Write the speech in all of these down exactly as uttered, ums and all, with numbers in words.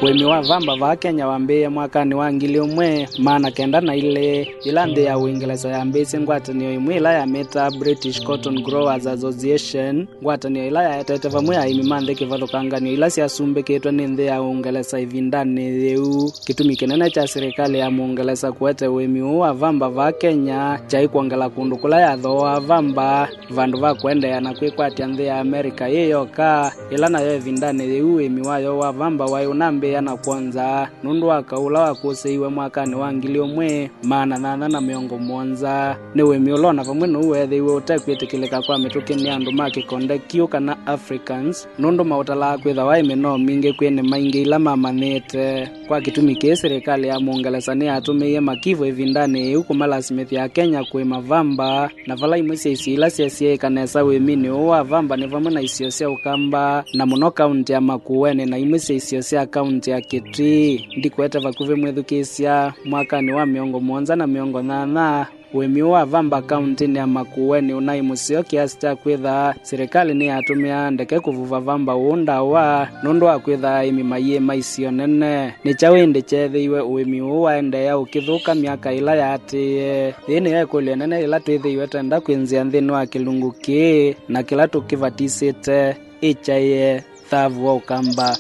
Ũĩmi wa vamba vaa Kenya wambĩĩe mwakanĩ wa ngili ĩmwe maana kenda na ilĩ, yĩla nthĩ ya Ũingelesa yambĩĩsye ngwatanĩo ĩmwe ĩla yamĩtaa British Cotton Growers Association, ngwatanĩo ĩla yaetete vamwe aĩmi ma nthĩ kĩvathũkanganyo ila syasumbĩkĩtwe nĩ nthĩ ya Ũngelesa ĩvindanĩ yĩu. Kĩtumi kĩnene kya silikalĩ ya Mũngelesa kũete ũĩmi ũũ wa vamba vaa Kenya kyaĩ kwongela kũndũ kũla yathooaa vamba, vandũ va kũendeea na kwĩkwatya nthĩ ya Amerika yĩ yoka, ĩla nayo ĩvindanĩ yĩu ũĩmi wayo wa vamba waĩ ũnambĩĩa na kwonza, nũndũ wa kaũ ũla wakũsĩiwe mwakanĩ wa ngili ĩmwe maana nyanya na mĩongo mũonza. Nĩ ũĩmi ũla o na vamwe nũu weethĩiwe ũte kwĩtĩkĩlĩka kwa mĩtũkĩ nĩ andũ ma kĩkonde kĩu kana Africans, nũndũ maũtalaa kwĩtha waĩ mĩnoo mingĩ kwĩ nĩma ingĩ ila mamanyĩte. Kwa kĩtumi kĩĩ, silikalĩ ya Mũngelesa nĩyatũmĩie makivũ ĩvindanĩ yĩu kũmalasimĩthya Akenya kũĩma vamba, na vala imwe sya isio ila syesie ĩka nesa ũĩminĩ ũũ wa vamba nĩ vamwe na isio sya Ũkamba, na mũno kaunti ya Makueni, na imwe sya isio sya kaunti ya Kitui. Ndikwete vakuvĩ mwĩthukĩĩsya, mwakanĩ wa mĩongo mũonza na mĩongo nyanya, ũĩmi ũũ wa vamba kauntinĩ ya Makueni ũnaĩ mũseo kĩasi kya kwĩtha silikalĩ nĩyatũmĩaa ndeke kũvuva vamba ũũ ndawa nũndũ wa kwĩtha aĩmi mayĩĩma isio nene. Nĩ kyaũ ĩndĩ kyeethĩiwe ũĩmi ũũ waendeea ũkĩthũka myaka ĩla yaatĩĩe? Yĩĩ nĩyo ĩkũlyo ĩnene yĩla twĩthĩiwe twenda kwĩnzĩa nthĩnĩ wa kĩlungu kĩĩ na kĩla tũkĩvatisĩte, ĩkyaĩe thavu wa Ũkamba.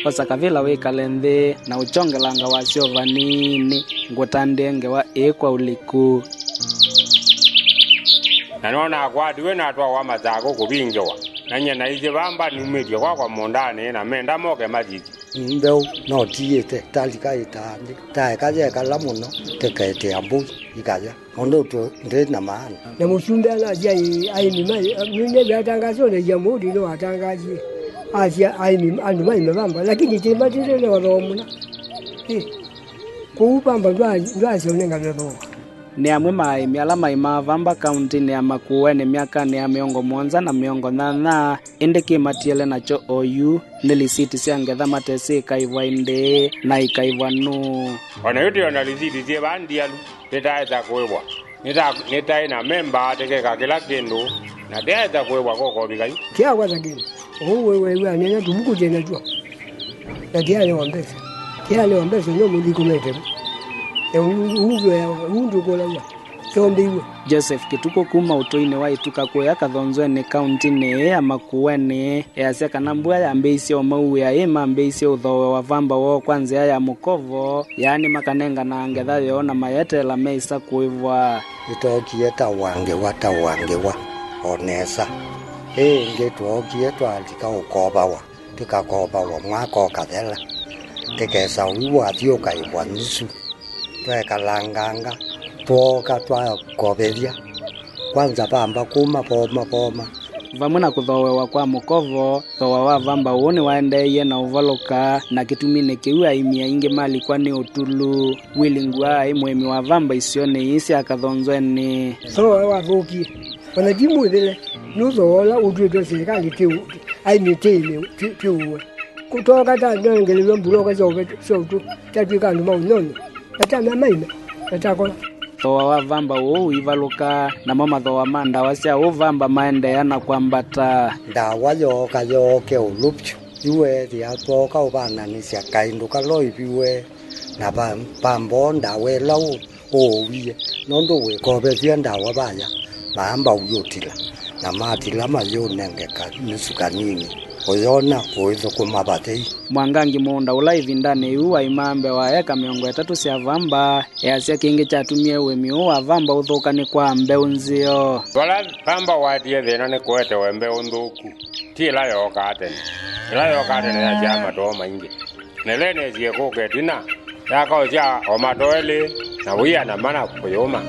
Osa kavĩla wĩkale nthĩ na ũkyongelanga wasyo vanini, ngũtandĩe ngewa ĩĩ kwa ũliku. Na no nakwatiwe natwawa Mathangũ kũvingĩwa, na nyie naisye vamba numĩtye kwakwa mũũndanĩ, na menda moke mathithye. Mbeũ no tiĩte, talika ĩtaa nthĩ, taeka yekala mũno, tĩkaetea mbũi ikaya. Ũndũ ũtũ ndĩ na maana. Na mũsumbĩ anasya, ĩ, aĩmi mai, nĩnethĩa atangaasi, ona Iamũũti nĩwatangasie. Asya aĩmi, andũ maĩme vamba, lakini kĩmatĩte nĩ wathoo mũna. Ĩ, kũu vamba ndwa-, ndwasya ũnengane thoo. Nĩ amwe ma aĩmi ala maĩmaa vamba kauntinĩ ya Makueni myakanĩ ya mĩongo mũonza na mĩongo nyanya, ĩndĩ kĩmatiele nakyo oyu nĩ lisiti sya ngetha matesĩ ikaĩvwa ĩndĩĩ na ikaĩvwa nũũ. O na yu twĩ o na lisiti syĩ vaa ndialu. Nĩtaesa kũĩvwa. Nĩta-, nĩtaĩ na memba atĩkĩka kĩla kĩndũ, na ndyaesa kũĩvwa koko ũvika yu. Kĩakwa ta kĩndũ. Ũu wĩw'a anene tũvuku twĩ natw'o. Na kĩalewa mbesa. Kĩalewa mbesa no mũthi kũmete. Na ũu, ũu, ũu ndũkũlaw'a. Kyombĩiwe. Joseph Kĩtukũ kuma ũtũinĩ wa Ĩtuka kũya Kathonzweni kauntinĩ ĩĩ ya Makueni. Easya kana mbua yambĩĩisye ũmauĩa ĩ mambĩĩisye ũthooe wa vamba woo kwa nzĩa ya mũkovo, yaani makanenganaa ngetha yoo na mayeteela meĩsa kũĩvwa. Nĩtwookie ta ũangĩwa, ta ũangĩwa o nesa. Ĩ ĩngĩ twookie twalika ũkovawa, tũkakovawa mwaka ũkathela, tĩkesa ũu wathi ũkaĩvwa nusu. Twekalanganga, twooka twakovethya. Kwanza vamba kuma voma voma. Vamwe na kũthooewa kwa mũkovo, thooa wa vamba ũũ nĩwaendeeie na ũvalũka, na kĩtuminĩ kĩu aĩmi aingĩ malikwa nĩ ũtulu. Willy Ngua aĩ mũĩmi wa vamba isionĩ ii sya Kathonzweni. Thooa wathũkie, ona ti mwĩthĩle, nĩ thooa ũla ũtw'ĩtwe silikalĩ tĩ-, aĩmi tĩĩme tĩ-, tĩũwe. Kũtooka ta nongelelw'a mbuloka sya ũve-, sya ũtũ, tatw'ĩka andũ ma ũnyonyo, na ta mea maime, na takola. Thooa wa vamba ũũ ũivalũka, namo mathooa ma ndawa sya ũvamba maendeea na kwambata. Ndawa yooka yooke ũlũ vyũ, yu weethĩa twooka ũvananĩsya kaĩndũ kala ũiviwe na va-, vamba o ndawa ĩla ũ-, ũũwie, nũndũ wĩkovethya ndawa vaya, maamba ũyũtila, na matila mayũnenge kanusu kanini, ũyona ũithũkũma vathei. Mwangangi mũũnda ũla ĩvindanĩ yĩu waĩmaa mbee wa eka mĩongo ĩtatũ sya vamba, easya kĩngĩ kyatumie ũĩmi ũũ wa vamba ũthũka nĩ kwaa mbeũ nzeo. Vala vamba waetie thĩna nĩ kũetewe mbeũ nthũku, ti ĩla yookaa tene. Ĩla yookaa tene yasyaa matoo maingĩ. Na ĩla ĩnesie kũka ĩtina, yakaũsya o matoo elĩ, na wĩana mana kũyũma.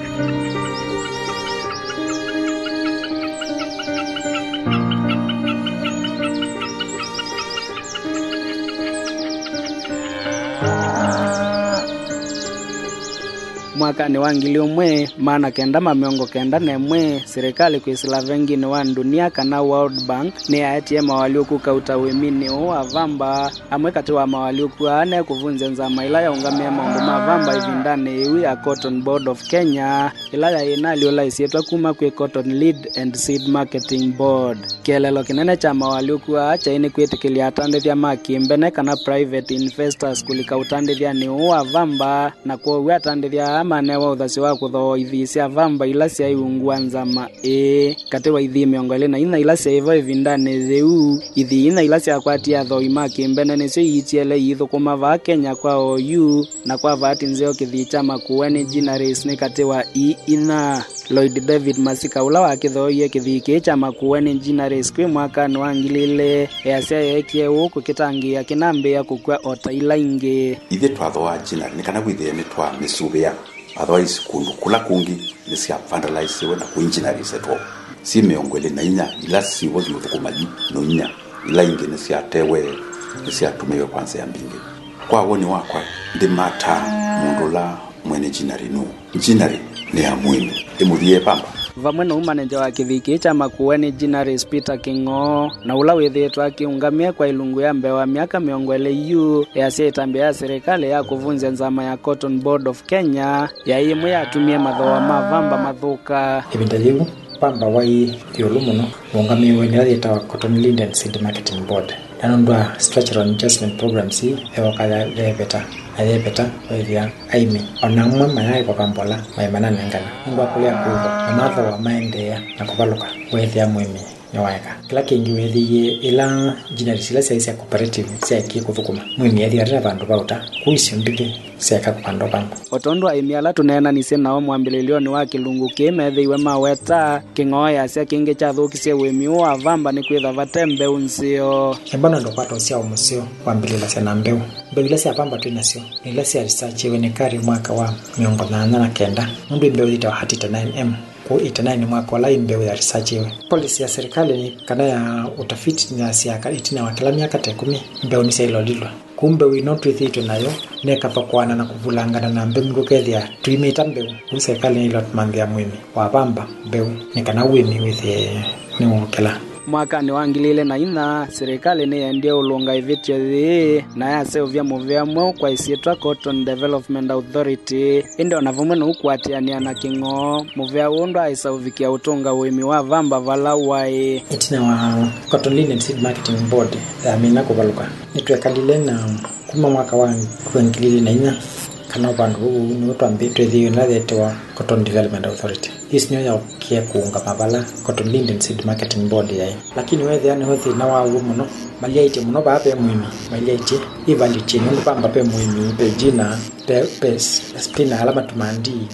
Mwakanĩ wa ngili ĩmwe maana kenda ma mĩongo kenda na ĩmwe, silikalĩ kwĩsĩla venginĩ wa ndunia kana World Bank nĩyaetie mawalyũku kauta ũĩminĩ ũũ wa vamba. Amwe katĩ wa mawalyũku aa ne kũvunzya nzama ĩla yaũngamĩe maũndũ ma vamba ĩvindanĩ yĩu ya Cotton Board of Kenya, ĩla yaĩ ĩnaalyũla ĩsyĩtwa kuma kwĩ Cotton Lead and Seed Marketing Board. Kĩeleelo kĩnene kya mawalyũku aa kyaĩ nĩ kwĩtĩkĩlya atandĩthya ma kĩmbene kana private investors kũlika ũtandĩthyanĩ ũũ wa vamba, na kwoou atandĩthya aa manewa ũthasyo wa kũthooa ithii sya vamba ila syaĩ ungu wa nzama ĩĩ. Katĩ wa ithii mĩongo ĩlĩ na inya ila syaĩ vo ĩvindanĩ yĩu, ithii inya ila syakwatie athooi ma kĩmbene nĩsyo iitiele iithũkũma vaa Kenya kwa oyu, na kwa vaati nzeo kĩthii kya Makueni Ginneries nĩ katĩ wa ii inya. Lloyd David Masika, ũla wakĩthooie kĩthii kĩĩ kya Makueni Ginneries kwĩ mwakanĩ wa ngili ilĩ, easya eekie ũu kũkĩtangĩĩa kĩnambĩĩa kũkw'a o ta ila ingĩ. Ithyĩ twathooaa Ginnery nĩ kana wĩthĩe nĩtwamĩsũvĩa. Otherwise, kũndũ kũla kũngĩ nĩsyavandalisiwe na kũinjinarĩsetwo. Syĩ mĩongo ĩlĩ na inya ila syĩvo syĩũthũkũma yu no inya, ila ingĩ nĩsyatewe, nĩsyatũmĩiwe kwa nzĩa mbingĩ. Kwa woni wakwa, ndĩmataa mũndũ ũla mwene Ginnery nũũ. Ginnery nĩ ya mũĩmi, ĩmũthie pamba. Vamwe na maneja wa kĩthii kĩĩ kya Makueni Ginneries Peter Kĩng'oo, na ũla wĩthĩĩtwe akĩũngamĩa kwa ilungu ya mbee wa myaka mĩongo ĩlĩ yu, easya ĩtambya ya silikalĩ ya kũvunzya nzama ya Cotton Board of Kenya yaĩ ĩmwe yatumie mathooa ma vamba mathũka. Ĩvinda yĩu, vamba waĩ ĩũlũ mũno, ũũngamĩĩwe nĩ ĩla yĩtawa Cotton Lead and Seed Marketing Board. Na nũndũ wa Structural Investment Programs ii, yooka ya-, yeeveta, na yeeveta, weethĩa aĩmi o na amwe mayaaĩkwa vamba ũla maĩ mananengane. Nũndũ wa kũlea kũĩva, na mathooa maendeea na kũvalũka, weethĩa mũĩmi nĩwaeka. Kĩla kĩngĩ weethĩie ila Ginneries ila syaĩ sya cooperative syaekie kũthũkũma, mũĩmi eethĩwa ate na vandũ va ũta, kwoou isio mbingĩ syaeka kũvanda vamba. O tondũ aĩmi ala tũneenanisye nao mwambĩlĩlyonĩ wa kĩlungu kĩĩ methĩiwe maweta, Kĩng'oo easya kĩngĩ kyathũkisye ũĩmi ũũ wa vamba nĩ kwĩthwa vate mbeũ nzeo. Embona ndũkwata ũsyao mũseo wambĩlĩlasya na mbeũ. Mbeũ ila sya vamba twĩ nasyo nĩ ila sya researchiwe nĩ KARI mwaka wa mĩongo nyanya na kenda, nũndũ ĩ mbeũ yĩtawa Heart eighty-nine M. Kũu eighty-nine nĩ mwaka ũla ĩ mbeũ ya researchiwe. Policy ya silikalĩ nĩ kana ya ũtafiti nĩyasyaa ka-, ĩtina wa kĩla myaka ta ĩkũmi, mbeũ nĩsyaĩlwe ũlilwa. Kwoou mbeũ ĩno twĩthĩĩtwe nayo nĩĩkathokũana na kũvulangana na mbeũ, nũndũ ũkethĩa tũimĩta mbeũ. Kwoou silikalĩ nĩyaĩlwe kũmanthĩa mũĩmi wa vamba mbeũ nĩ kana ũĩmi wĩthĩe nĩwookĩla. Mwakanĩ wa ngili ilĩ na inya, silikalĩ nĩyendie ũlũnga ĩvĩtyo yĩĩ na yaseũvya mũvea mweũ kwa ĩsyĩtwa Cotton Development Authority. Ĩndĩ o na vamwe na ũu kũatĩanĩa na Kĩng'oo, mũvea ũũ ndwaaĩsa ũvikĩa ũtũnga ũĩmi wa vamba vala waĩ. Ĩtina wa Cotton Lead and Seed Marketing Board yamina kũvalũka, nĩtwekalile na kuma mwaka wa ngili ilĩ na inya, kana ũvandũ ũũ nĩw'o twambĩĩe twĩthĩĩwe nĩla yeetawa Cotton Development Authority. Ĩsu nĩyo yaũkie kũũngama vala Cotton Lead and Seed Marketing Board yaĩ. Lakini weethĩa nĩw'o thĩna wa w'o mũno, malyaĩtye mũno vaa ve mũĩmi, malyaĩtye ĩ value chain, nũndũ vamba ve mũĩmi, ve Gina, ve, ve Spina ala matumaa ndii,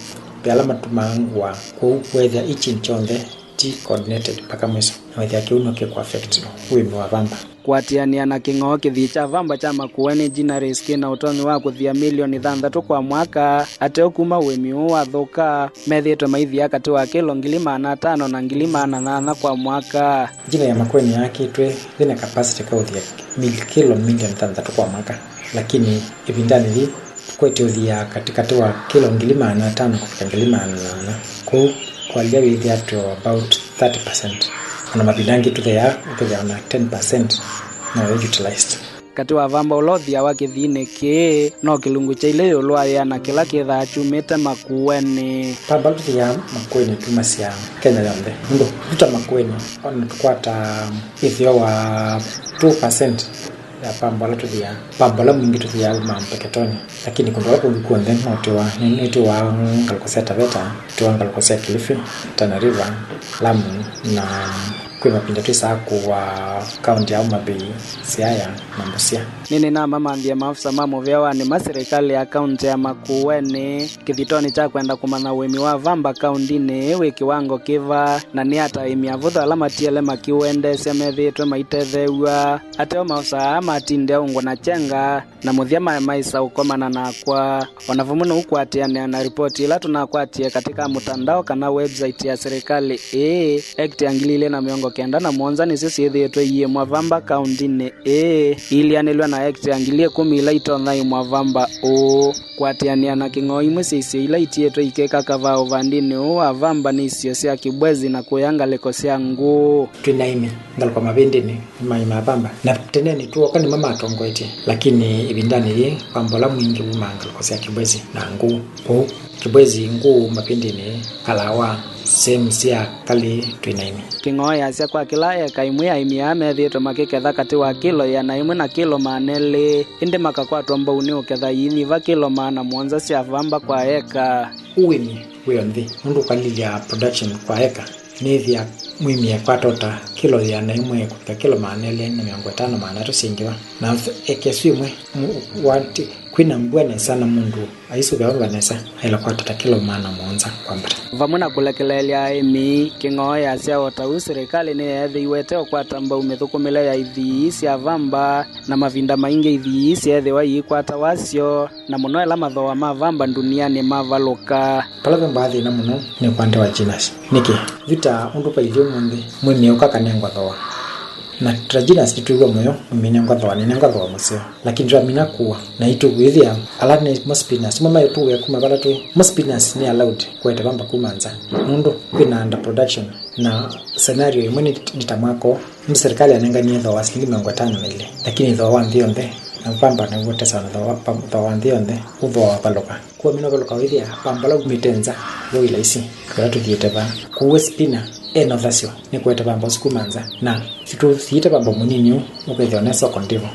ve ala matumaa ngũa, kwoou weethĩa each in kyonthe ti coordinated mpaka mwiso, na weethĩa kĩu no kĩkũ affect ũĩmi wa vamba. Kũatĩanĩa na Kĩng'oo, kĩthii kya vamba kya Makueni Ginneries kĩ na ũtonyi wa kũthia milioni thanthatũ kwa mwaka, ateo kuma ũĩmi ũũ wathũka, methĩĩtwe maithia katĩ wa kĩlo ngili maana atano na ngili maana nyanya kwa mwaka. Ginnery ya Makueni yaakĩtwe yĩ na capacity ka ũthia mil-, kĩlo milioni thanthatũ kwa mwaka, lakini ĩvindanĩ yĩĩ tũkwete ũthia katĩkatĩ wa kĩlo ngili maana atano kũvika ngili maana nyanya. Kwoou kwalya wĩthĩa twĩ o about thirty percent. O na mavinda angĩ tũtheaa, ũkethĩa o na ten percent noyo utilized. Katĩ wa vamba ũla ũthiawa kĩthiinĩ kĩĩ, no kĩlungu kya ilĩ ĩũlũ wa ĩana kĩla kĩthaa kyumĩte Makueni. Vamba ũla tũthiaa Makueni tumasya Kenya yonthe. Nũndũ tũta Makueni, o na tũkwata ĩtheo wa two percent ya vamba ũla tũthiaa. Vamba ũla mwingĩ tũthiaa uma Mpeketoni, lakini kũndũ kũla kũngĩ kw'onthe no twĩwa, nĩ, nĩtwĩwaa ngalũko sya Taveta, twĩwaa ngalũko sya Kilifi, Tana River, Lamu, na kwĩ mavinda twĩsaa kũa kaunti ya Homa Bay, Siaya, na Busia. Nĩnĩnamamanthie maofisa ma mũvĩawanĩ ma silikalĩ ya kaunti ya Makueni kĩthitonĩ kya kwenda kũmanya ũĩmi wa vamba kauntinĩ ĩĩ wĩ kĩwango kĩva, na nĩ ata aĩmi avũthũ ala matiele makĩũendeesya methĩĩtwe maitetheew'a. Ateo maofisa aa matindĩa ũngũ na kyenga, na mũthya maĩ maĩsa ũkomana nakwa. O na vamwe na ũu kũatĩanĩa na ripoti ĩla tũnakwatie katĩ ka mũtandao kana website ya silikalĩ ĩĩ, Act ya ngili ilĩ na mĩongo kenda na mũonza nĩsyo syĩthĩĩtwe iĩmwa vamba kaũntĩnĩ ĩĩ, iilĩanĩlw'a na hekita ngili ĩkũmi ila itonya ĩmwa vamba ũũ. Kũatĩanĩa na kĩng'oo, imwe sya isio ila itiĩtwe ikĩka kavaa ũvandĩnĩ ũũ wa vamba nĩ isio sya Kibwezi na kũya ngalĩko sya Ngũũ. Twĩ na aĩmi ngalĩko mavĩndĩnĩ ma aĩmi ma vamba, na tene nĩ twooka nĩmo matongoetye, lakini ĩvindanĩ yĩĩ vamba ũla mwingĩ wumaa ngalĩko sya Kibwezi na Ngũũ. Kũu Kibwezi, Ngũũ, mavĩndĩnĩ, Kalawa, sehemu sya Kalĩ twĩ na aĩmi. Kĩng'oo easya kwa kĩla eka ĩmwe, aĩmi aa methĩĩtwe makĩketha katĩ wa kĩlo ĩana ĩmwe na kĩlo maana elĩ, ĩndĩ makakwatwa mbau nĩ ũketha iinyiva kĩlo maana mũonza sya vamba kwa eka. Ũĩmi wĩ o nthĩ nũndũ ũkalilya production kwa eka. Nĩthĩa mwĩmi ekwata o ta kĩlo ĩana ĩmwe kũvika kĩlo maana elĩ na mĩongo ĩtano, maana atatũ syaingĩva. Na eka ĩsu ĩmwe, mu-, wanti, kwĩna mbua nesa na mũndũ aisũvĩa vamba nesa, aĩle kwata ta kĩlo maana mũonza kwambata. Vamwe na kũlekeleelya aĩmi, Kĩng'oo easya o ta ũu, silikalĩ nĩyeethĩiwe ĩteũkwata mbau mĩthũkũmĩle ya ithii sya vamba, na mavinda maingĩ ithii syeethĩwa iikwata wasyo, na mũno ĩla mathooa ma vamba ndunianĩ mavalũka. Vala vembawa thĩna mũno nĩ ũkwate wa genus. Nĩkĩ? Yu ta ũndũ vailyĩ ũmũnthĩ, mwĩmi ũka akanengwa thooa. Na ta genus nĩtwĩw'a mũyo, mwĩmi nengwa thooa, nĩnengwa thooa mũseo. Lakini twamina kũa, naitũ wĩthĩa ala nĩ mo spinners, mo maitũwĩa kuma vala twĩ. Mo spinners nĩ allowed kũete vamba kuma nza, nũndũ kwĩna underproduction. Na scenario ĩmwe nĩ, nĩ ta mwaka ũũ, nĩ serikali yanenganie thooa wa silingi mĩongo ĩtano na ilĩ, lakini thooa wa nthĩ yonthe, na vamba nĩw'o ũtesawa na thooa wa, thooa wa nthĩ yonthe, ũthooa wavalũka. Kwoou mĩnovelũka wĩthĩa vamba ũla umĩte nza wĩ laisi, vala tũthiĩte vaa. Kwoou spinner e na ũthasyo nĩ kũete vamba ũsu kuma nza, na tũthiĩte vamba mũnini ũũ, ũkethĩa o na soko ndĩvo.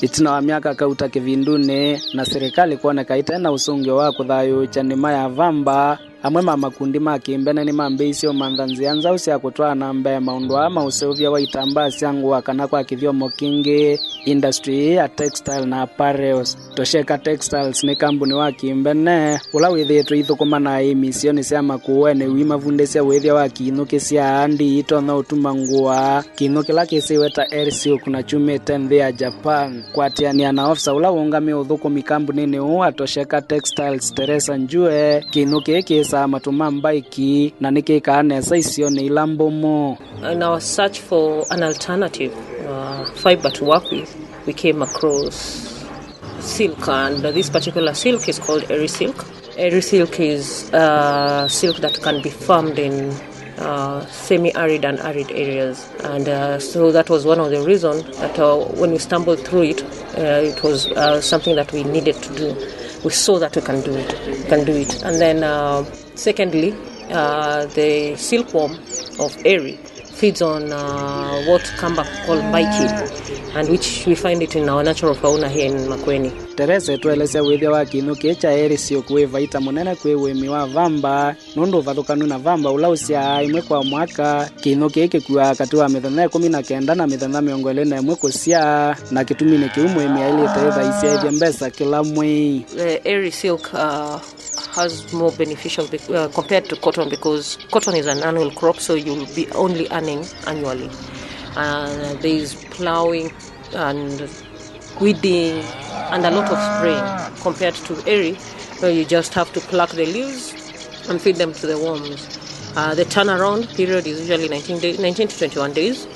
Ĩtina wa myaka kauta kĩvindunĩ, na silikalĩ kwoneka ĩte na ũsũngĩo wa kũthayũũkya nĩma ya vamba, amwe ma makundi ma kĩmbene nĩmambĩĩisye ũmantha nzĩa nzaũ sya kũtwaa na mbee maũndũ aa ma ũseũvya wa itambaa sya ngũa, kana kwa kĩthyomo kĩngĩ, industry ĩĩ ya textile na apparels. Tosheka Textiles nĩ kambuni wa kĩmbene ũla wĩthĩĩtwe ithũkũma na aĩmi isionĩ sya Makueni ũimavundĩsya ũĩthya wa kiinũkĩ sya aa ndii itonya ũtuma ngũa, kiinũ kĩla kĩsĩwe ta Air Silk na kyumĩte nthĩ ya Japan. Kũatĩanĩa na ofisa ũla ũũngamĩe ũthũkũmi kambuninĩ ũũ wa Tosheka Textiles, Teresa Njue, kiinũ kĩĩ kĩĩsaa matũ ma mbaiki na nĩkĩkaa nesa isionĩ ila mbũmũ. In our search for an alternative, uh, fiber to work with, we came across silk, and this particular silk is called Eri silk. Eri silk is, uh, silk that can be farmed in, uh, semi-arid and arid areas, and, uh, so that was one of the reasons that, uh, when we stumbled through it, uh, it was, uh, something that we needed to do. We saw that we can do it, we can do it, and then, uh, secondly, uh, the silkworm of Eri feeds on, uh, what Kamba call mbaiki, and which we find it in our natural fauna here in Makueni. Teresa etũelesya wĩthĩa wa kiinũ kĩĩ kya Eri silk wĩ vaita mũnene kwĩ ũĩmi wa vamba, nũndũ ũvathũkanu na vamba ũla ũsyaa ĩmwe kwa mwaka, kiinũ kĩĩ kĩkuaa katĩ wa mĩthenya ĩkũmi na kenda na mĩthenya mĩongo ĩlĩ na ĩmwe kũsyaa, na kĩtuminĩ kĩu mũĩmi aĩlĩte ĩthaisya ĩthya mbesa kĩla mwei. The Eri silk, uh, has more beneficial bec-, uh, compared to cotton, because cotton is an annual crop, so you'll be only earning annually. Uh, there is plowing and weeding and a lot of spraying compared to Eri, where you just have to pluck the leaves and feed them to the worms. Uh, the turnaround period is usually nineteen day, nineteen to twenty-one days,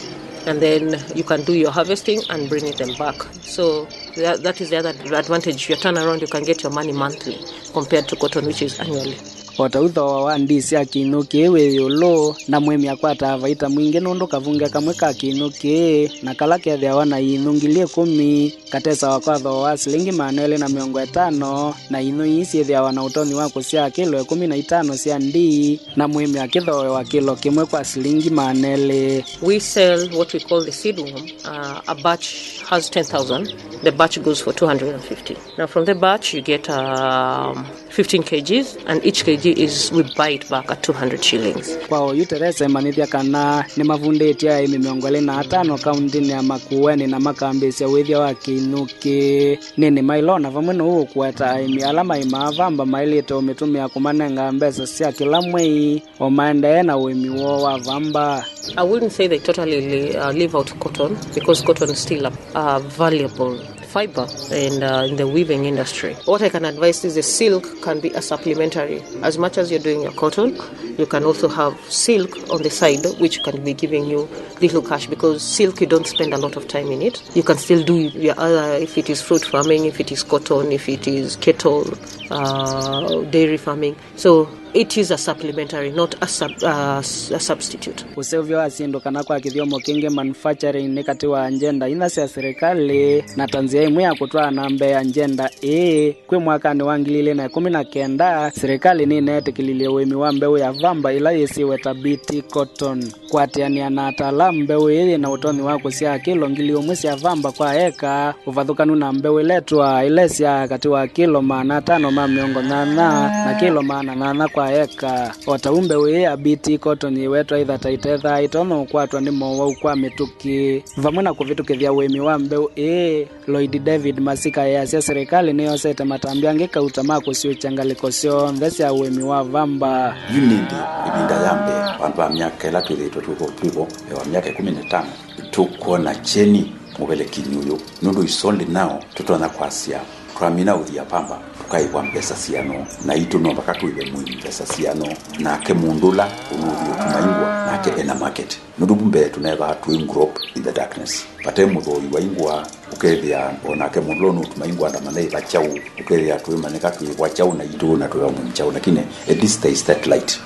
and then you can do your harvesting and bring them back. So that, that is the other advantage. Your turnaround, you can get your money monthly compared to cotton, which is annually. O ta ũu thooa wa ndii sya kiinũ kĩĩ wĩ ĩũlũ, na mũĩmi akwataa vaita mwingĩ nũndũ kavunge kamwe ka kiinũ kĩĩ, na kala kethĩawa na iinũ ngili ĩkũmi, katesawa kwa thooa wa silingi maana elĩ na mĩongo ĩtano, na iinũ ii syĩthĩawa na ũtonyi wa kũsyaa kĩlo ĩkũmi na itano sya ndii, na mũĩmi akĩthooewa kĩlo kĩmwe kwa silingi maana elĩ. We sell what we call the seed worm. Uh, a batch has ten thousand. The batch goes for two hundred and fifty. Now, from the batch, you get, um, fifteen kilograms, and each kilogram is, we buy it back at two hundred shillings. Kwa oyu, Teresa emanyĩthya kana nĩmavundĩtye aĩmi mĩongo ĩlĩ na atano kaũntĩnĩ ya Makueni na makambĩĩsya wĩthya wa kĩnyuki. Nĩnĩ mailona vamwe nũũ ũkũeta aĩmi ala maĩmaa vamba maĩlĩte ũmĩtũmĩa kũmanenga mbesa sya kĩla mwei o maendee na ũĩmi woo wa vamba. I wouldn't say they totally li- uh, leave out cotton, because cotton is still a, a valuable fiber and uh, in the weaving industry. What I can advise is the silk can be a supplementary. As much as you're doing your cotton, you can also have silk on the side, which can be giving you little cash, because silk, you don't spend a lot of time in it. You can still do your other, if it is fruit farming, if it is cotton, if it is cattle, uh, dairy farming. So it is a supplementary, not a, sub, uh, s- a substitute. Ũseũvyo wa syĩndũ, kana kwa kĩthyomo kĩngĩ manufacturing, nĩ katĩ wa agenda inya sya serikali, na ta nzĩa ĩmwe ya kũtwaa na mbee agenda ĩĩ. Kwĩ mwakanĩ wa ngili ilĩ na ĩkũmi na kenda, serikali nĩneetĩkĩlilye ũĩmi wa mbeũ ya vamba ĩla yĩsĩwe ta B T cotton. Kũatĩanĩa na ataalamu, mbeũ ĩĩ yĩ na ũtonyi wa kũsyaa kĩlo ngili ũmwe sya vamba kwa eka, ũvathũkanu na mbeũ ĩla ĩtũaa, ĩla ĩsyaa katĩ wa kĩlo maana atano ma mĩongo nyanya na kĩlo maana nyanya kwa eka. O ta ũu, mbeũ ĩĩ ya B T cotton yĩwetwa ĩthata ĩtethaa ĩtonya ũkwatwa nĩ mowau kwa mĩtũkĩ, vamwe na kũvĩtũkĩthya ũĩmi wa mbeũ ĩĩ. Lloyd David Masika easya serikali nĩyosete matambya angĩ kauta ma kũsyũkya ngalĩko syonthe sya ũĩmi wa vamba. Yu nĩndĩ ĩvinda ya mbee vandũ va myaka ĩla twĩthĩĩtwe twĩvo twĩvo, e wa myaka ĩkũmi na ĩtano, tũkwona kyeni mũvelekinĩ ũyũ, nũndũ it's only now tũtonya kwasya twamina ũthia pamba tũkaĩvwa mbesa siano, na itũ no vaka tũĩve mũĩmi mbesa siano, nake mũndũ ũla ũnũthi ũtuma ingwa nake ena market. Nũndũ vu mbee tũneethĩawa twĩ group in the darkness. Vate mũthoi wa ingwa, ũkethĩa o nake mũndũ ũla ũnũtuma ingwa ndamanya ĩva kyaũ, ũkethĩa twĩmanyĩka twĩvwa kyaũ na itũ na twĩva mũndũ kyaũ, lakini at least there is that light.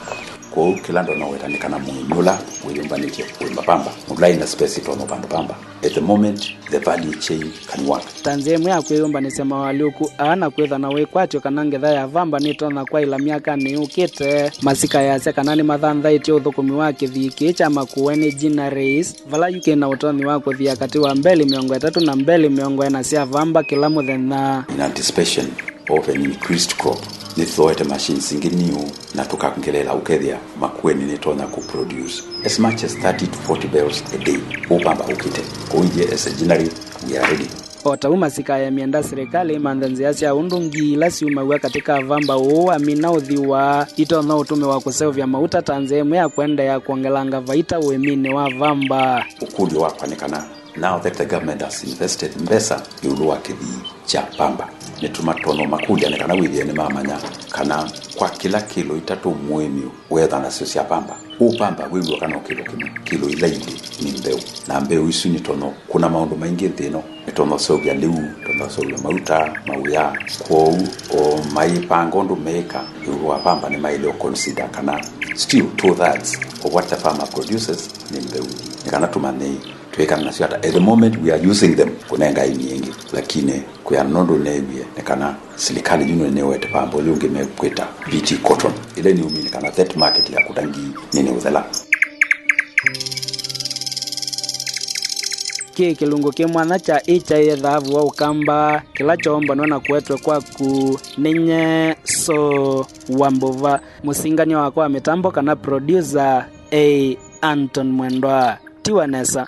Kwoou kĩla ndonya weta nĩ kana mũĩmi ũla wĩyũmbanĩtye kũĩma pamba, mũndũ ũla ĩna space ĩtonya ũvanda pamba, at the moment the value chain can work. Ta nzĩa ĩmwe ya kwĩyũmbanĩsya mawalyũku aa na kwĩtha na wĩkwatyo kana ngetha ya vamba nĩtonya kwaĩla myakanĩ yũkĩte, Masika easya kana nĩmathanthaĩtye ũthũkũmi wa kĩthii kĩĩ kya Makueni Ginneries, vala yu kĩna ũtonyi wa kũthia katĩ wa mbeli mĩongo ĩtatũ na mbeli mĩongo ĩna sya vamba kĩla mũthenya. In anticipation of an increased crop, nĩtũthooete machines ingĩ new na tũkangeleela ũkethĩa Makueni nĩtonya kũ produce as much as thirty to forty bales a day. Ũũ pamba ũkĩte. Kwoou ithyĩ as a Ginnery, we are ready. O ta ũu, Masika emyenda silikalĩ ĩmanthe nzĩa sya ũndũ ngii ila syumaw'a katĩ ka vamba ũũ wamina ũthiwa itonya ũtũmĩwa kũseũvya mauta ta nzĩa ĩmwe ya kũendeea kwongelanga vaita ũĩminĩ wa vamba. Ũkũlyo wakwa nĩ kana, now that the government has invested mbesa ĩũlũ wa kĩthii kya pamba, nĩtũmatonya ũmakũlya nĩ kana wĩthĩe nĩmamanya kana kwa kĩla kĩlo itatũ mũĩmi wetha nasyo sya pamba, ũũ pamba wĩw'a kana o kĩlo kĩmwe, kĩlo ila ilĩ nĩ mbeũ. Na mbeũ isu nĩtonya kũna maũndũ maingĩ nthĩ ĩno. Nĩtonya ũseũvya lĩu, nĩtonya ũseũvya mauta, mawĩa. Kwoou o maĩvanga ũndũ meĩka ĩũlũ wa pamba, nĩmaĩle ũ consider kana still two thirds of what the farmer produces nĩ mbeũ. Nĩ kana tũmanye twĩkana nasyo ata. At the moment we are using them kũnenga aĩmi aingĩ, lakini kwĩana nũndũ neewie nĩ kana silikalĩ yu nĩnĩwete pamba ũla ũngĩ mekwĩta B T cotton, ĩla nĩũmĩnĩ kana that market ya kũta ngii nĩnĩũthela. Kĩ kĩlungu kĩ mwanya kya ĩkyaĩe thaavu wa Ũkamba, kĩla kyoombanwa na kũetwe kwaku nĩ nye so wa mbuva, mũsingany'a wakwa wa mĩtambo kana producer, A Anton Mwendwa. Tiwa nesa.